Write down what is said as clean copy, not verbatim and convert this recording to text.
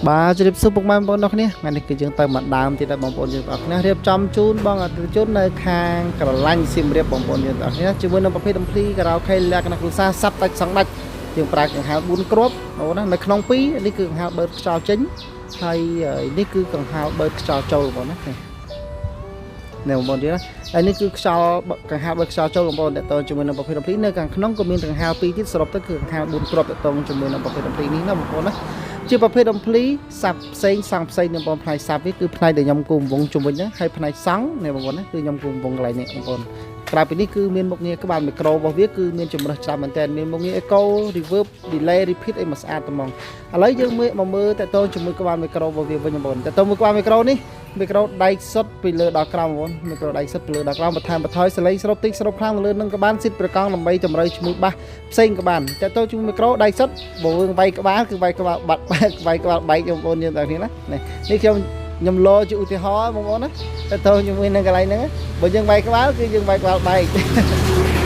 បាទជម្រាបសួរពុកម៉ែបងប្អូនទាំងគ្នាថ្ងៃនេះគឺយើងទៅមកដើមទៀតហើយបងប្អូនយើងទាំងអស់គ្នារៀបចំជូនបងអតិថិជននៅខាងក្រឡាញ់សៀមរាបបងប្អូនយើងទាំងអស់គ្នាជាមួយនឹងប្រភេទដំភ្លីការ៉ាអូខេលក្ខណៈគ្រួសារសាប់ដាច់សង់ដាច់យើងប្រើកង្ហាល4គ្រាប់បងប្អូនណានៅក្នុង2នេះគឺកង្ហាលបឺតខ្យល់ចេញហើយនេះគឺកង្ហាលបឺតខ្យល់ចូលបងប្អូនណានេះនេះបងប្អូនយើងណាហើយនេះគឺខ្យល់កង្ហាលបឺតខ្យល់ចូលបងប្អូនតើតើជាមួយនឹងប្រភេទដំភ្លីនៅខាងក្នុងក៏មានកង្ហាល2ទៀតសរុបទៅគឺកង្ហាល4គ្រាប់តើតើជាមួយនឹងប្រភេទដំភ្លីនេះណាបងប្អូនណា ជាប្រភេទដំភ្លីសាប់ផ្សេងសង់ផ្សេងនឹងបងផ្នែកសាប់នេះគឺផ្នែកដែលខ្ញុំគូរវងជុំវិញហ្នឹងហើយផ្នែកសង់នេះបងប្អូនណាគឺខ្ញុំគូរវងកន្លែងនេះបងប្អូនក្រៅពីនេះគឺមានមុខងារក្បាលមីក្រូរបស់វាគឺមានជំរើសច្រើនមែនទែនមានមុខងារ echo reverb delay repeat អីមកស្អាតត្មងឥឡូវយើងមើលមកមើលតើតើជាមួយក្បាលមីក្រូរបស់វាវិញបងប្អូនតើតើមួយក្បាលមីក្រូនេះមីក្រូដែកសុតពីលើដល់ក្រោមបងប្អូនមីក្រូដែកសុតពីលើដល់ក្រោមបន្ថែមបន្ថយសលេងស្រូបតិចស្រូបខ្លាំងលើនឹងក៏បានស៊ីតប្រកង់ដើម្បីតម្រូវជាមួយបាសផ្សេងក៏បានតើតើជាមួយមីក្រូដែកសុតបើយើងវាយក្បាលគឺវាយក្បាលបាត់វាយក្បាលបែកបងប្អូនយើងទាំងគ្នាណានេះនេះខ្ញុំខ្ញុំលោជាឧទាហរណ៍បងប្អូនណាតើតើជាមួយនឹងកន្លែងហ្នឹងបើយើងវាយក្បាលគឺយើងវាយក្បាលបែក។